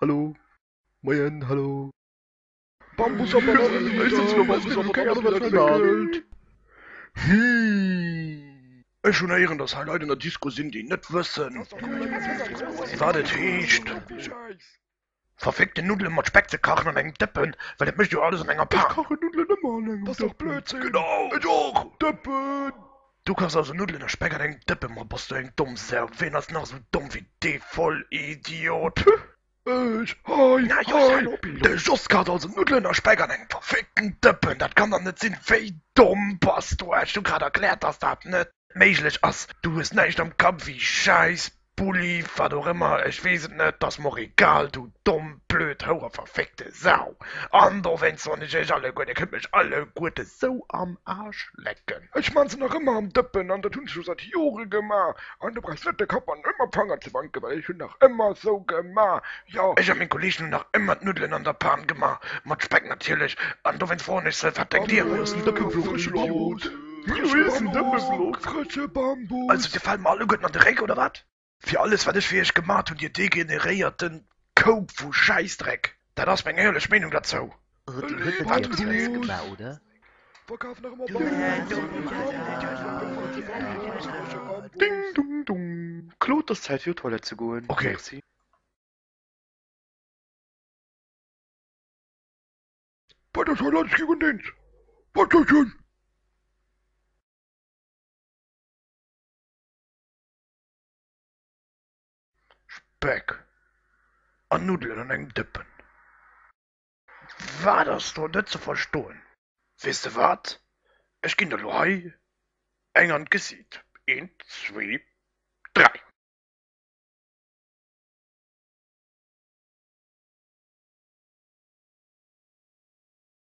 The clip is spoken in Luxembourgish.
Hallo. Moien, hallo. Bambus a Bananen, Ech sëtzen op Bambus a Bananen. Hm. Ech hunn héieren, dass hei Leit an der Disco sinn, déi net wëssen, wat et heescht, verfickten Nuddele mat Speck ze kachen an engem Dëppen, well dat mécht jo alles an enger Pan. Ech kachen Nuddelen ëmmer an engem Dëppen. Genau, ech och! Dëppen! Du kachs also Nuddelen a Speck an engem Dëppen, ma bass du eng domm Sau! Ween ass nach esou domm wéi dee Vollidiot? Ech, hei, Na Jos, hei! De Jos kacht also Nuddelen a Speck an engem verfickten Dëppen, dat kann dach net sinn! Wéi domm bass du? Ech hu grad erkläert, dass dat net méiglech ass. Du hues näischt am Kapp wéi Schäiss. Bulli, wat och ëmmer, ech weess et net, t'ass mer och egal, du domm, blöd Houer, verfickte Sau! An dowéinst soen ech iech alleguer, dir kënnt mech alleguerte sou am Aarsch lecken. Ech man se nach ëmmer am Dëppen, an dat hunn ech scho säit Jore gemaach, an du brauchs net de Kapp an ëmmer Fanger ze wanken, well ech hunn nach ëmmer sou gemaach, jo. Ech a meng Kolleegen hunn nach ëmmer d'Nuddelen an der Pan gemaach, mat Speck natierlech, an dowéinst froen ech se, wat denkt dir? Also dir fällt mer alleguerten an de Réck, oder wat? Fir alles wat ech fir iech gemat hunn, dir degeneréierten Koup vu Schäissdreck! Dat ass meng éierlech Meenung derzou. Ding dung dung, Claude, 't ass Zäit fir op d'Toilette ze goen. Ok. Merci. Wat ass hei lass gegen deens? Wat ass hei? Speck an Nuddelen an engem Dëppen. Wat ass do net ze verstoen? Weess de wat, ech ginn der lo hei eng an d'Gesiit. Eent, zwee.